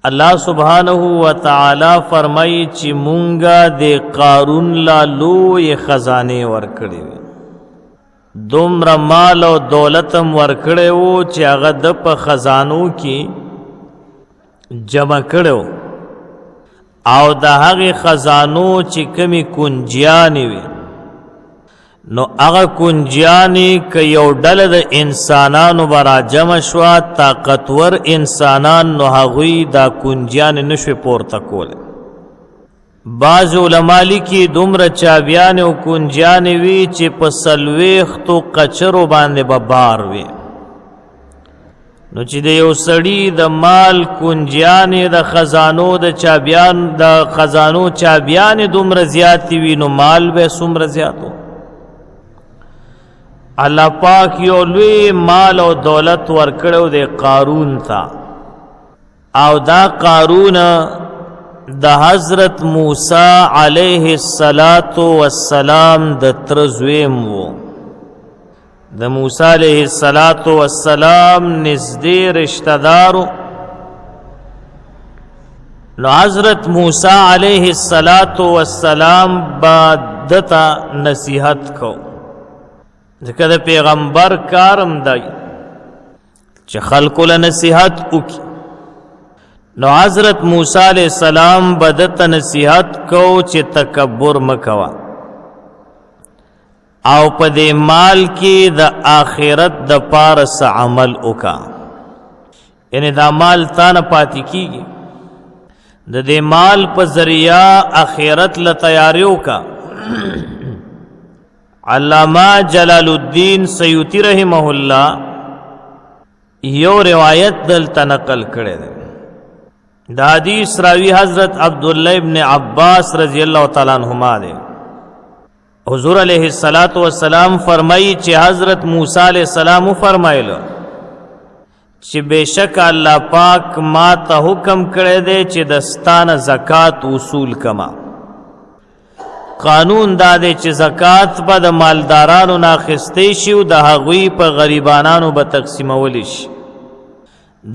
الله سبحانه و تعالی فرمایي چې مونږه د قارون لا لوی خزانه ورکړې وي، دومره مال او دولت هم ورکړی وو چې هغه د په خزانو کې جمع کړو، او د هغې خزانو چې کمی کنجیانې وي، نو هغه کنجیانې که یو ډله د انسانانو به راجمع شوه، طاقتور انسانان، نو هغوی دا کنجیانې نشوې پورته کولی. بعض علما لیکي دومره چابیانې او کنجیانې وي چې په 40 قچرو باندې به بار وي. نو چې د یو سړي د مال کنجیانې د خزانو د چابیان د خزانو چابیانې دومره زیاتې وي، نو مال به څومره زیاتو. الله پاک یو لوی مال او دولت ورکړو د قارون ته، او دا قارون د حضرت موسی علیه الصلاۃ والسلام د تر زویم وو. د موسی علیه الصلاۃ والسلام نږدې رشتہ دارو. نو حضرت موسی علیه الصلاۃ والسلام با دتا نصیحت کو، ځکه د پیغمبر کارم دی چې خلکو له نصیحت وکړي. نو حضرت موسی علیہ السلام بدت نصیحت کو چې تکبر مکوا، او په دې مال کې د آخرت د پاره څه عمل وکا. یعنی دا مال تا نه پاتې کیږي، د دې مال په ذریعہ آخرت له تیاری وکا. علامہ جلال الدین سیوطی رحمه الله یو روایت دلته نقل کړی دی. د حدیث راوی حضرت عبدالله ابن عباس رضی الله تعالی عنہما دی. حضور علیہ الصلات والسلام فرمایي چې حضرت موسی علیہ السلام فرمایلو چې بشک الله پاک ما ته حکم کړی دی چې د ستانه زکات وصول کما. قانون دا دی چې زکات به د مالدارانو نه اخیستی شي او د هغوی په غریبانانو به تقسیمولی شي.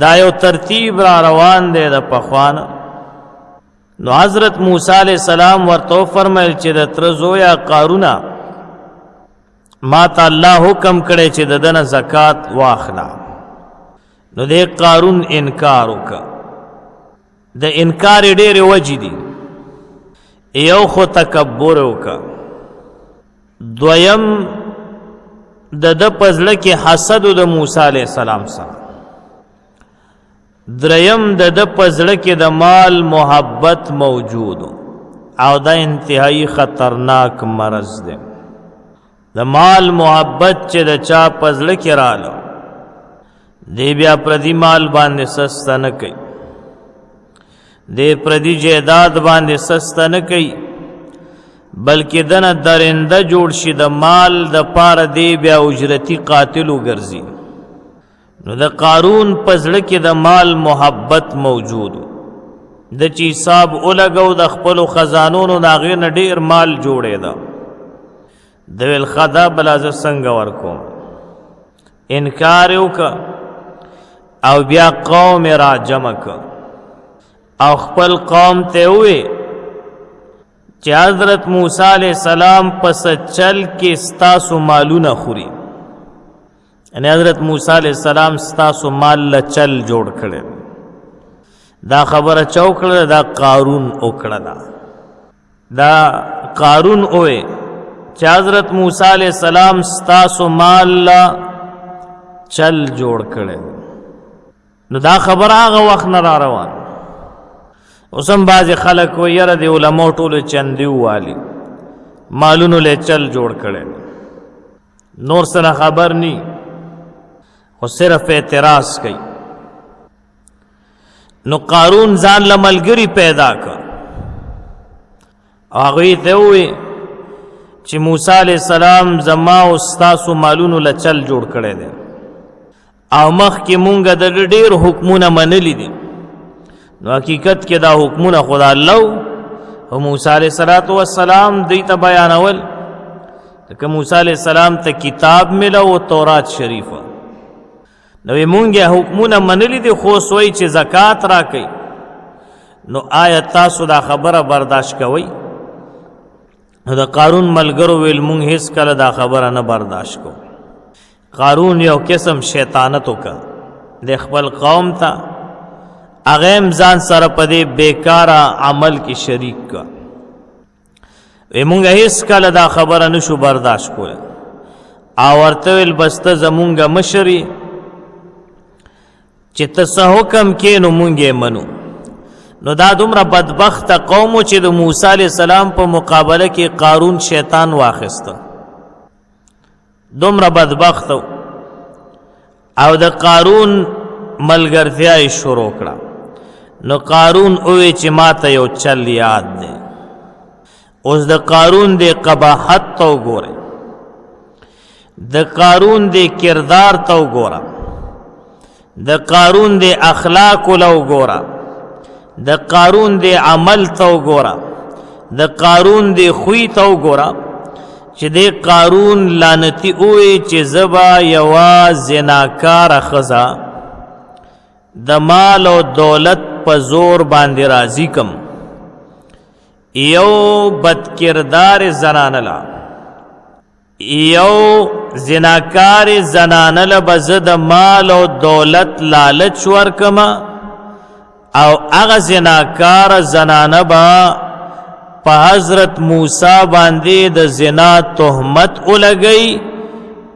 دا یو ترتیب را روان دی د پخوانه. نو حضرت موسی علیہ السلام ورته فرمایل چې د تر زویا قارونا، ما ته الله حکم کړی چې د دنه زکات واخلا. نو د قارون انکار وکړ. د انکار ډېر وجې دي. یو خو تکبر وکړ، دویم د د پزړه کې حسد د موسی علیہ السلام سره، دریم د د پزړه کې د مال محبت موجود، او دا انتهایی خطرناک مرض دی. د مال محبت چې د چا پزړه کې رالو، دی بیا پردی مال باندې سسته نه کوي، دی پردی جیداد باندې سسته نه کوي، بلکې دنه درنده جوړ شي د مال د پاره، دی بیا اجرتی قاتل وګرځي. نو د قارون پزړه کې د مال محبت موجود، د چې حساب اولګو د خپل خزانونو د هغې نه ډېر مال جوړېده. د ویل خدا بلا زه څنګه ورکوم؟ انکار یې وکړ او بیا قوم یې را جمع کړ او خپل قوم ته ووی چې حضرت موسی علیه السلام په چل کې ستاسو مالونه خوري، یعنی حضرت موسی علیہ السلام ستاسو مال له چل جوړ کړي. دا خبره چوکړه، دا قارون وکړه. دا قارون اوه چې حضرت موسی علیہ السلام ستاسو مال له چل جوړ کړي. نو دا خبره هغه وخت نه را روان. اوس هم بعضې خلک وایي یاره د علماو ټولو چندې ووالي، مالونو له چل جوړ کړي، نور سره خبر نی، خو صرف اعتراض کوي. نو قارون ځان له ملګری پیدا کړ، هغوی ته ووی چې موسی علیه السلام زما او ستاسو مالونو له چل جوړ کړی دی، او مخکې مونږ د ډېر حکمونه منلي دي. نو حقیقت کې دا حکمونه خدا الله او موسی علیه الصلاۃ والسلام دوی ته بیانول، که موسی علیه السلام ته کتاب ملو او تورات شریفه. نو مونږ حکمونه منلي دي، خو سوی چې زکات راکړي. نو آیا تاسو دا خبره برداشت کوئ؟ نو د قارون ملګرو ویل مونږ هیڅ کله دا خبره نه برداشت کو. قارون یو قسم شیطانت وکړ د خپل قوم ته، هغه هم ځان سره په دې بیکاره عمل کې شریک کړ. وی مونږ هیڅ کله دا خبره نشو برداشت کولی. او ورته ویل بس ته زمونږ مشري، چې ته څه حکم کې نو مونږ یې منو. نو دا دومره بدبخت قوم چې د موسی علی السلام په مقابله کې قارون شیطان واخیسته، دومره بدبخت او د قارون ملګرتیا یې شروع کړه. نو قارون اوې چې ما ته یو چل یاد دی. اوس د قارون د قباحت ته وګوره، د قارون د کردار ته وګوره، د قارون د اخلاق له وګوره، د قارون د عمل ته وګوره، د قارون د خوی ته وګوره، چې د قارون لعنتی اوې چې زبا یوا زناکار خزا د مال او دولت په زور باندې راضی کم، یو بدکردار زنانه لا، یو زناکار زنانه له به زه د مال او دولت لالچ ورکم، او هغه زناکار زنانه به په حضرت موسی باندې د زنا تهمت ولګي،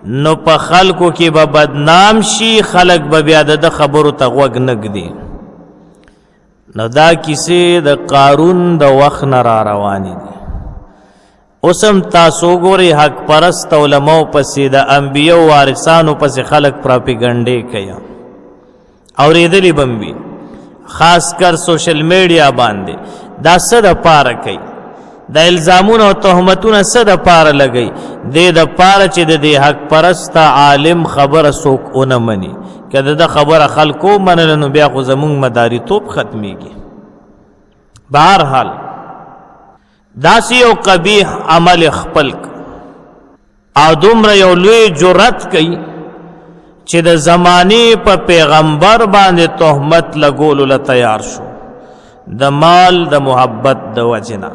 نو په خلکو کې به بدنام شي، خلک به بیا د خبرو ته غوږ نه ږدي. نو دا کیسې د قارون د وخت نه را روانې دي. اوسم تاسو ګوري حق پرست علماء پسې د انبیو وارثانو پسې خلک پراپیګنډې کوي، اورېدلې بم وي، خاص کر سوشل میډیا باندې. دا څه د پاره کوي؟ دا الزامونه او تهمتونه څه د پاره لګي؟ د د پاره چې د دې حق پرست عالم خبره څوک ونه مني. که د خبره خلکو منل نو بیا خو زمونږ مداري توپ ختميږي. بهرحال داسې یو قبیح عمل خپل او دومره یو لوی جرأت کوي چې د زمانی په پیغمبر باندې تهمت لګولو له تیار شو، د مال د محبت د وجنه.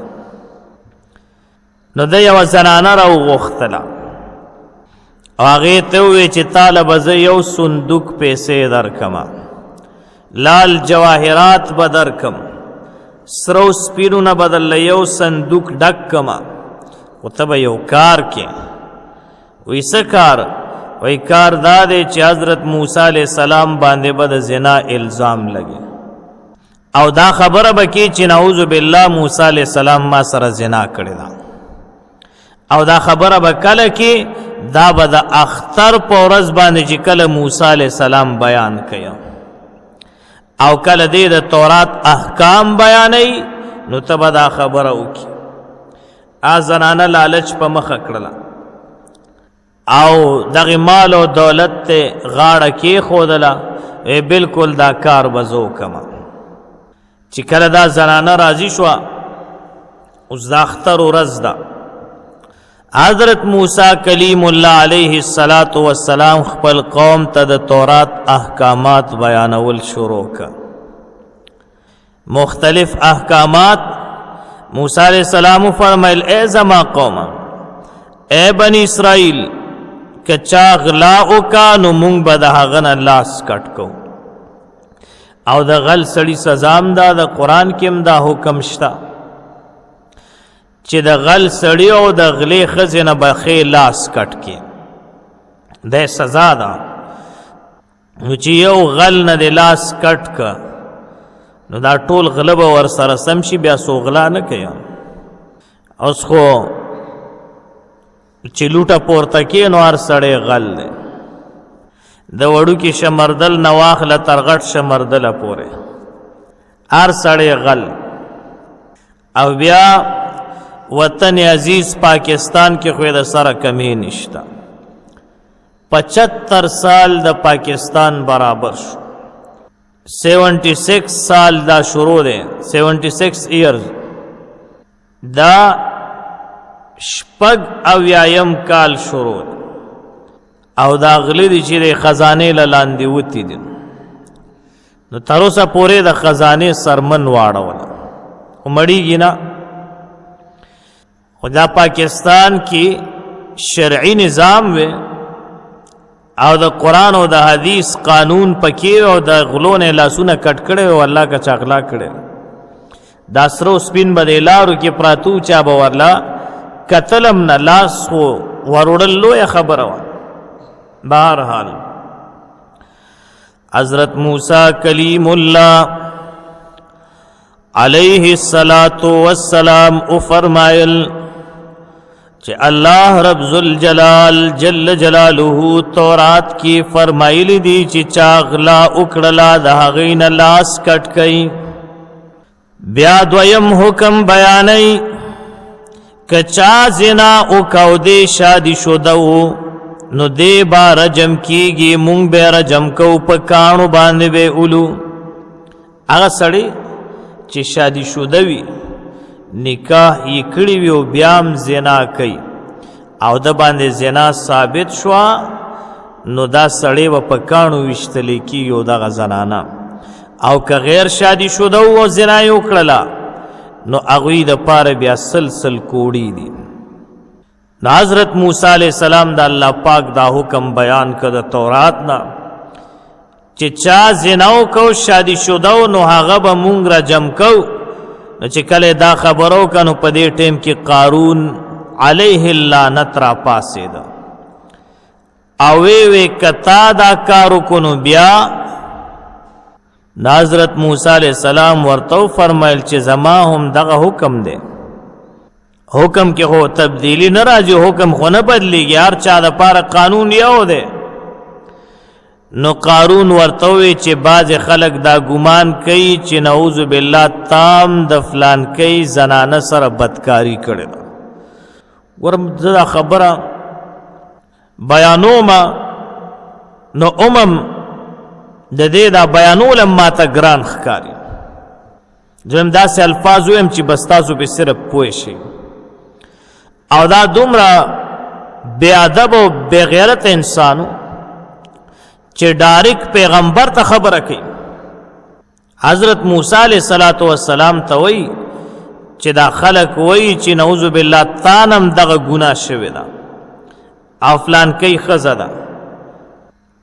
نو د یو زنانه را وغوښتله، هغې ته ووی چې تاله به زه یو صندوق پیسې درکم، لال جواهرات به درکم، سرو سپینو نه به درله یو صندوق ډک کم، خو ته به یو کار کې. وی څه کار؟ وی کار دا دی چې حضرت موسی علیه السلام باندې به د زنا الزام لګي، او دا خبره به کې چې نعوذ بالله موسی علیه السلام ما سره زنا کړې ده. او دا خبره به کله کې، دا به د اختر په ورځ باندې چې کله موسی علیه السلام بیان کړي او کله دې د تورات احکام بیانوي، نو ته به دا خبره وکړي. ا زنانه لالچ په مخه کړله او دغه مال او دولت ته غاړه کې خودله، بالکل دا کار بزو کما. چې کله دا زنانه راضي شو، اوس د اختر ورځ ده، حضرت موسی کلیم الله علیه الصلاۃ والسلام خپل قوم ته د تورات احکامات بیانول شروع کړ، مختلف احکامات. موسی علیہ السلام فرمایل اے زما قوم، اے بنی اسرائیل، که چا غلا وکا نو مونږ به د هغه نه لاس کټ کو. او د غل سړي سزا هم ده، د قرآن کې هم دا حکم شته چې د غل سړي او د غلې ښځې نه به ښې لاس کټ کې، دا سزا ده. نو چې یو غل نه د لاس کټ که، نو دا ټول غله به ورسره سم شي، بیا څو غلا نه کوي. اوس خو چې لوټه پورته کې نو هر سړی غل دی، د وړوکي شمردل نه واخله تر غټ شمردله پورې هر سړی غل. او بیا وطن عزیز پاکستان کې خو د سره کمی نشته، 75 سال د پاکستان برابر شو، 76 سال دا شروع دی، 76 ایئرز، دا شپږ اویایم کال شروع دی. او دا غلی دي چې د خزانې له لاندې وتي دي. نو تر اوسه پورې د خزانه سرمن واړول، خو مړیږي نه. خو دا پاکستان کې شرعي نظام وي او د قرآن او د حدیث قانون پکې او د غلو نه لاسونه کټ کړي او الله کا چاغلا کړي، دا سرو سپین به د لارو کې پراتو، چا به ورلا کتلم نه، لاس خو وروړل لویه خبره وه. بهرحال حضرت موسی کلیم الله علیه الصلاۃ والسلام او فرمایل چې الله رب ذل جلال جل جلاله تورات کې فرمایلی دي چې چا غلا وکړه د هغې نه لاس کټ کړي. بیا دویم حکم بیانې کچا زنا او کو دې شادي شوده وو نو دې با رجم کیږي، مونږ به رجم کو په کانو باندې به اولو. هغه سړی چې شادي شوده وي، نکاح یې کړی وي او بیا هم زنا کوي او د باندې زنا ثابت شوه، نو دا سړی به په کاڼو ویشتلی کېږي او دغه زنانه. او که غیر شادي شده او زنا یې وکړله نو هغوی دپاره بیا سلسل کوړي دي. نو حضرت موسی علیہ السلام د الله پاک دا حکم بیان کړ د تورات نه چې چا زنا وکړو شادي شده نو هغه به مونږ را جم کو. نو چې کله دا خبرو کنو په دې ټیم کې قارون علیه اللعنت را پاسېده او وی وی کتا دا کارو کنو. بیا حضرت موسی علیہ السلام ورته فرمایل چې زما هم دغه حکم دی، حکم کې خو تبدیلی نه راځي، حکم خو نه بدلیږي، هر چا د پاره قانون یو دی. نو قارون ورته وی چې باز خلک دا ګمان کوي چې نعوذ بالله تام د فلان کوي زنانه سره بدکاری کړي ده. ورم زه دا خبره بیانوم نو امم د دې دا بیانول ما ته ګران ښکاري. زم داسې الفاظ ویم چې بس تاسو به صرف پوه شئ. او دا دومره بے ادب او بے غیرت انسانو چې ډایرک پیغمبر ته خبره کوي. حضرت موسی علیہ الصلوۃ والسلام ته وایي چې دا خلک وایي چې نعوذ بالله تانم دغه ګناه شوی ده او فلان کوي خزه ده.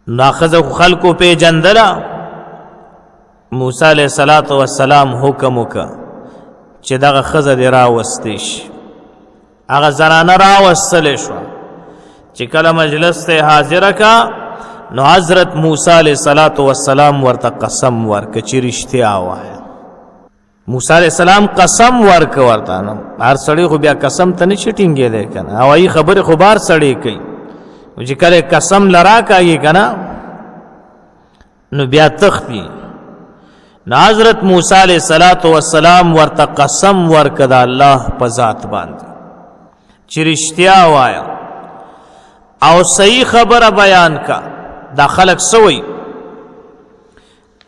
نو ښځه خو خلکو پېژندله. موسی علیه الصلاة والسلام حکم وکړ چې دغه ښځه دې راوستې شي. هغه زنانه راوستلې شوه. چې کله مجلس ته حاضره کا نو حضرت موسی علیه الصلاة والسلام ورته قسم ورکړ چې رښتیا وایه. موسی علیہ السلام قسم ورک ورته، نو هر سړی خو بیا قسم ته نشي ټینګېدی که نه، او ای خبرې خو بار سړی کوي، چې کله قسم لرا کوي که نه نو بیا تختی. نو حضرت موسی علیہ الصلوۃ والسلام ورته قسم ورک د الله په ذات باندې چې رښتیا وایا او صحیح خبره بیان کا، دا خلک سوی.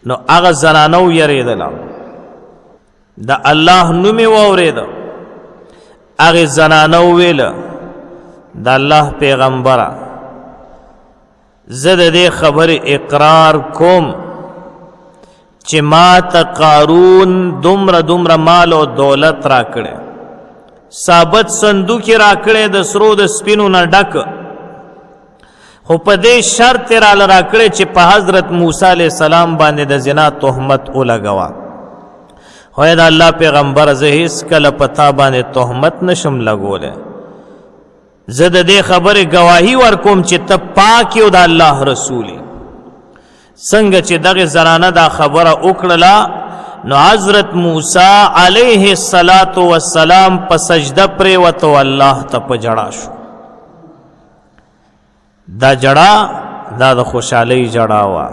نو هغه زنانو یریدله، د الله نوم یې واورېده. هغې زنانو ویل د الله پیغمبره زه د دې خبرې اقرار کوم چې ما ته قارون دومره دومره مال او دولت راکړی، ثابت صندوق یې راکړی د سرو د سپینو نه ډک، خو په دې شرط را لراکړې چې په حضرت موسی علی السلام باندې د زنا تهمت ولګوا. خو دا الله پیغمبر زه هیڅ کله پتا باندې تهمت نشم لګوله، زه د دې خبرې گواهی ورکوم چې ته پاک یو د الله رسول. څنګه چې دغه زنانه دا خبره وکړله نو حضرت موسی علیه الصلاۃ والسلام په سجده پرې وته الله ته په جړا شو. دا جړا دا د خوشحالۍ جړا وه.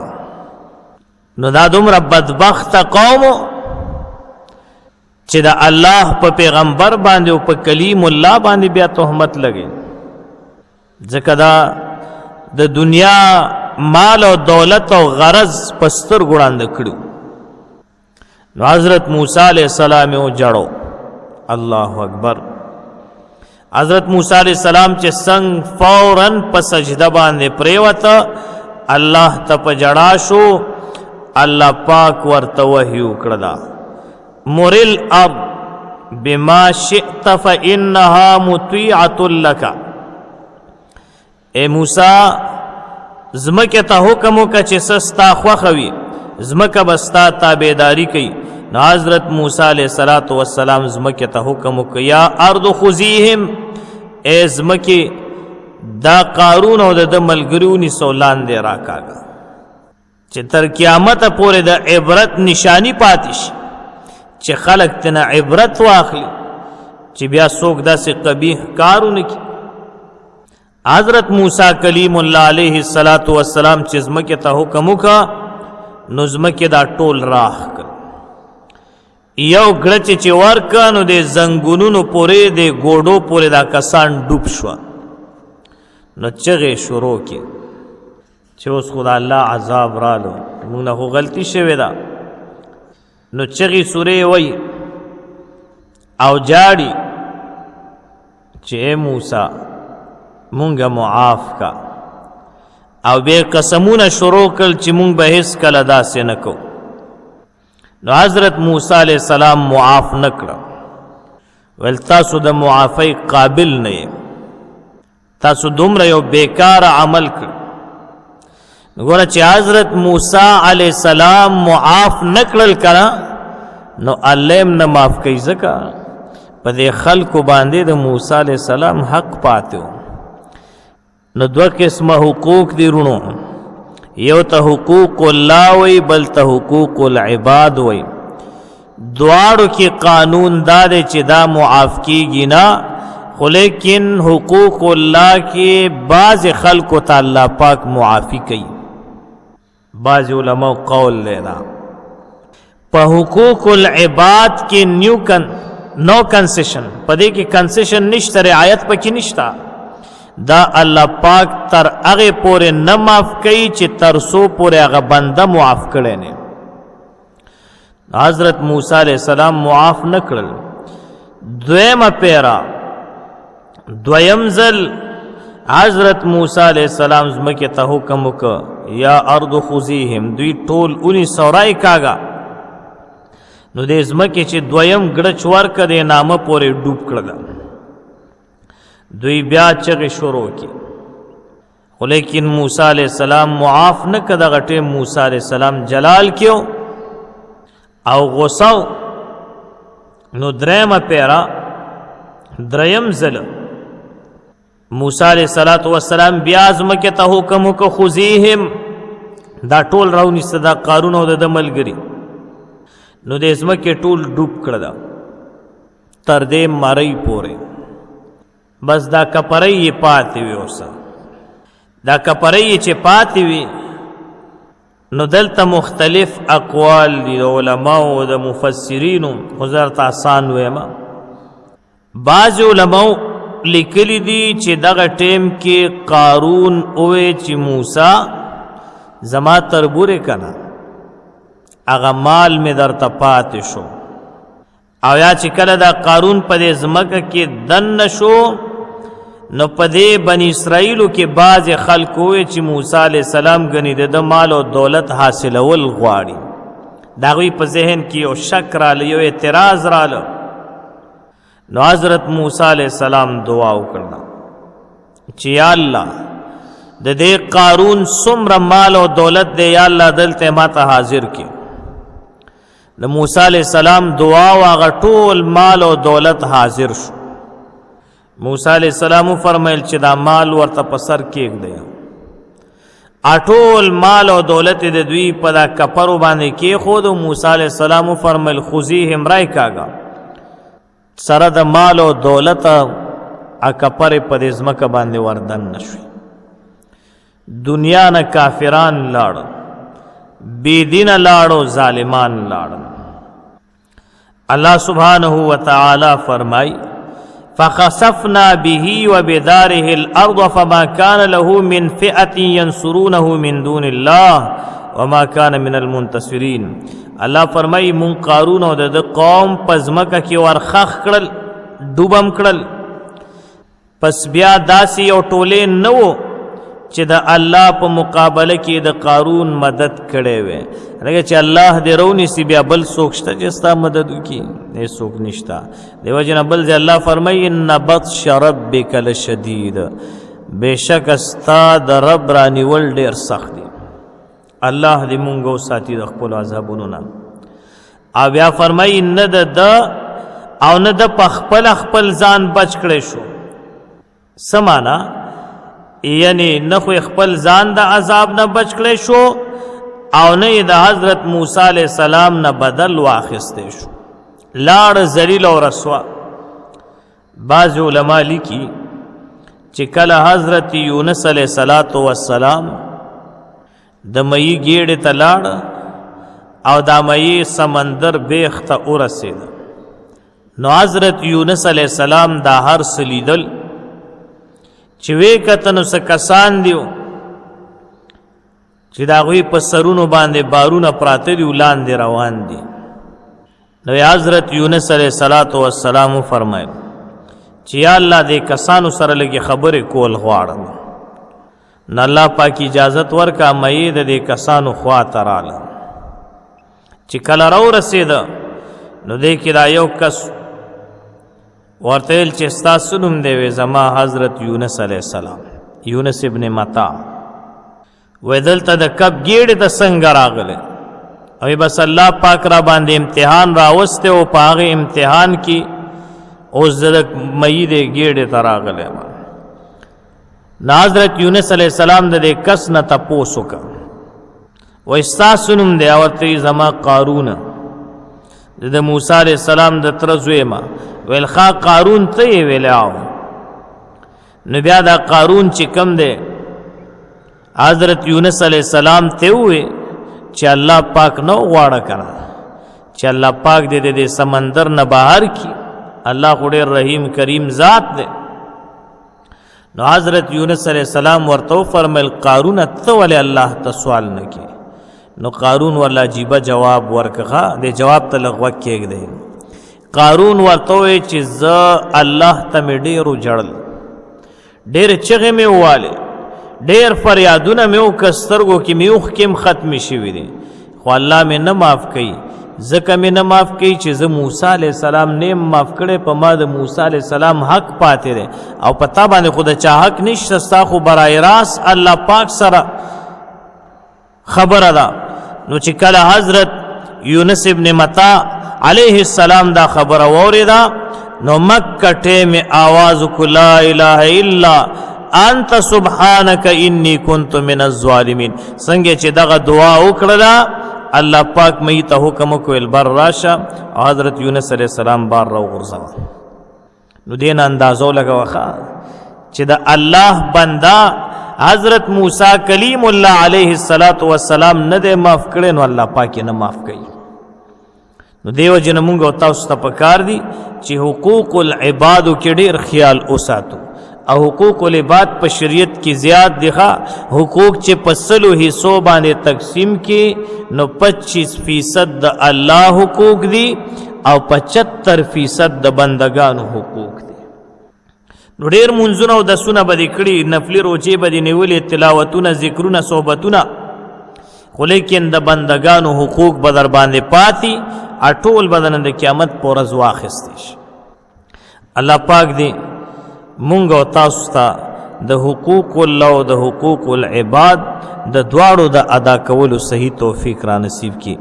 نو دا دومره بدبخت قوم چې د الله په پیغمبر باندې او په کلیم الله باندې بیا تهمت لګي، ځکه دا د دنیا مال او دولت او غرض پستر ګړاند کړو. نو حضرت موسی علیہ السلام یو جړو. الله اکبر. حضرت موسی علیہ السلام چې څنګه فورا په سجده باندې پریوته، الله ته په جړا شو الله پاک ورته وحی وکړه، مر الارض بما شئت فإنها مطيعة لك. اے موسی، زمکه ته حکم وکړه چې سستا خوښه وي، زمکه به ستا تابعداري کوي. نو حضرت موسی علیه الصلاۃ والسلام زمکه ته حکم وکړ، یا ارض خذیهم، اے زمکه دا قارون او د ملګریو نیسو لاندې راکاږه، چې تر قیامت پورې د عبرت نشانی پاتې شي، چې خلک تنه عبرت واخلي، چې بیا څوک داسې قبیح کارونه کوي. حضرت موسی کلیم الله علیه الصلاۃ والسلام چې زمکه ته حکم وکا، نو زمکه دا ټول راخ کړ. یو ګړچ چې ورکا، نو د زنګونونو پورې، د ګوډو پورې دا کسان ډوب شو. نو چغې شروع کی چې اوس خدا الله عذاب رالو، موږ نه خو غلطي شوې ده. نو چغې سورې وای او جاړي چې اے موسی، مونږه معاف کا، او به قسمونه شروع کړ چې مونږ به هیڅ کله داسې نه کو. نو حضرت موسی علیہ السلام معاف نکړ، ول تاسو د معافی قابل نه یې، تاسو دومره یو بیکار عمل کړ. ګوره چې حضرت موسی علی السلام معاف نکړل کړه، نو الله هم نه معاف کوي، ځکه په دې خلکو باندې د موسی علی السلام حق پاتې و. نو دوه قسمه حقوق دي رونو، یو ته حقوق الله وی، بل ته حقوق العباد وی. دواړو کې قانون دا دی چې دا معاف کیږي نه، خو لیکن حقوق الله کې بعض خلکو ته الله پاک معافي کوي. بعض علماء قول لینا په حقوق العباد کې نیو کن نو کنسیشن، پدې کې کنسیشن نشته، رعایت پکې نشته. دا الله پاک تر هغه پورې نه معاف کوي چې تر سو پورې هغه بنده معاف کړي نه. حضرت موسی علیہ السلام معاف نکړل. دویمه پیرا، دویم ځل حضرت موسی علیہ السلام زمکه ته حکم وکړ، یا ارض خذیهم، دوی ټول اونی سورای کاګه. نو د زمکه چې دویم ګړچ ورکه، د نامه پورې ډوب کړل. دوی بیا چغې شروع کی، خو لیکن موسی علیہ السلام معاف نه کړه. غټه موسی علیہ السلام جلال کیو او غصه. نو درېمه پیرا، دریم ځل موسی علیہ الصلوۃ والسلام بیا زمکه ته حکم وک، خذیهم، دا ټول راونیسته، دا قارون او د ملګری. نو د زمکه ټول ډوب کړل تر دې مری پورې، بس دا کپرې یې پاتې وي. اوس دا کپرې چې پاتې وي، نو دلته مختلف اقوال دي د علماو او د مفسرینو، خو زه درته آسان وایم. بعض علماو لیکلي دي چې دغه ټیم کې قارون اوې چې موسی، زما تربورې کنه، هغه مال مې درته پاتې شو. او یا چې کله دا قارون په دې ځمکه کې دننه شو، نو په دې بنی اسرائیلو کې بعض خلکو وی چې موسی علی السلام غنی د مال او دولت حاصلول غواړي. دا غوی په ذهن کې یو شک رااله، یو اعتراض رااله. نو حضرت موسی علی السلام دعا وکړه چې یا الله، د دې قارون څومره مال او دولت دی، یا الله دلته ما ته حاضر کی. د موسی علی السلام دعا، واغه ټول مال او دولت حاضر شو. موسی علی السلام فرمایل چې دا مال ورته په سر کېږدی. اټول مال او دولت د دوی په دا کپرو باندې کې خود. موسی علی السلام فرمایل، خذیهم، رای کاګه سره د مال او دولت، ا کپر په دې ځمکه باندې وردن نشوي. دنیا نه کافران لاړ، بی دین لاړو، ظالمان لاړ. الله سبحانه وتعالى فرمای، فخسفنا به وبداره الارض فما كان له من فئه ينصرونه من دون الله وما كان من المنتصرين. الله فرمای، مون قارون او د قوم پزمکه کې ورخخ کړل، ډوبم کړل. پس بیا داسې یو ټولې نه وو چې د الله په مقابله کې د قارون مدد کړي وي. لکه چې الله دې رونیسي، بیا بل څوک شته چې ستا مدد وکړي؟ نه، څوک نشته. دیو جن بل ځای الله فرمایي: ان بطش ربک لشدید، بشک ستا د رب رانیول ډیر سخت دی. الله دې مونږ وساتي د خپل عذابونو نه. او بیا فرمایي، نه د او نه د خپل خپل ځان بچ کړي شو. سمانا یعنی نه خو خپل ځان د عذاب نه بچ کړي شو او نه د حضرت موسی علی السلام نه بدل واخیستې شو، لاړ ذلیل او رسوا. بعض علما لیکي چې کله حضرت یونس علیه صلوات و السلام د مئی ګیړې ته لاړ او د مئی سمندر بیخ ته ورسېد، نو حضرت یونس علیه السلام دا هر څه لیدل. چې وې کتل نو څه کسان دیو چې د هغوی په سرونو باندې بارونه پراته دي، لاندې روان دي. نو حضرت یونس علیه الصلاۃ والسلام فرمایل چې یا الله، دې کسانو سره لګي خبرې کول غواړم. نو الله پاک اجازت ورکا، مې د دې کسانو خوا تراله. چې کله راو رسید نو دې کې دا یو کس ورته ویل چې ستاسو نوم دی؟ وی زما حضرت یونس علیه السلام، یونس ابن متا. وې دلته د کب ګیړې ته څنګه راغله؟ او بس الله پاک را باندې امتحان راوسته او په هغه امتحان کې اوس د مې د ګیړې ته راغله. نو حضرت یونس علیه السلام د دې کس نه تپوس وکړ، وای ستاسو نوم دی؟ ورته زما قارون، د موسی علیه السلام د تره زوی ما. ویل ښا، قارون ته یې؟ ویل او. نو بیا دا قارون چې کم دی، حضرت یونس علیه السلام ته وې چې الله پاک نو غواړه کنه چې الله پاک دې دې سمندر نه بهر کی، الله خو ډېر رحیم کریم ذات دی. نو حضرت یونس علیہ السلام ورته فرمایل، قارون، ته ولې الله ته سوال نه کی؟ نو قارون ورله عجیبه جواب ورکړه. د جواب ته لغوه کېږدی. قارون ورته وی چې زه الله ته مې ډېر وژړل، ډېر چغې مې وواله، ډېر فریادونه مې وکړه، سترګو کې مې اوښکې هم ختمې شوې دي، خو الله مې نه معاف کوي. ځکه مې نه معاف کوي چې زه موسی علیه السلام نه معاف کړی، په ما د موسی علیه السلام حق پاتې دی او په تا باندې خو د چا حق نشته، ستا خو برای راست الله پاک سره خبره ده. نو چې کله حضرت یونس ابن متا علیه السلام دا خبره واورېده، نو مکه ټیم آواز کو، لا اله الا انت سبحانك انی كنت من الظالمین. څنګه چې دغه دعا وکړه، الله پاک مې ته حکم وکړ، بر راشه. حضرت یونس علیہ السلام بار راو غرزا. نو دین اندازو لګوخه چې د الله بندا حضرت موسی کلیم الله علیه الصلاۃ والسلام نه دی معاف کړي، نو الله پاک نه معاف کوي. نو دیو جن مونږ او تاسو ته پکار دي چې حقوق العباد کې ډیر خیال وساتو، او حقوق العباد په شریعت کې زیات دي. حقوق چې په سلو حصو باندې تقسیم کې، نو 25% د الله حقوق دي او 75% د بندگانو حقوق دي. نو ډیر منځونه او دسونه به دې کړي، نفلي روزې به دې نیولې، تلاوتونه، ذکرونه، صحبتونه، خو لیکن د بندگانو حقوق به در باندې پاتې، ټول بدن د قیامت پر ورځ واخیستې شي. الله پاک دې مونږ او تاسو ته د حقوق الله او د حقوق العباد د دواړو د ادا کولو صحیح توفیق را نصیب کړي.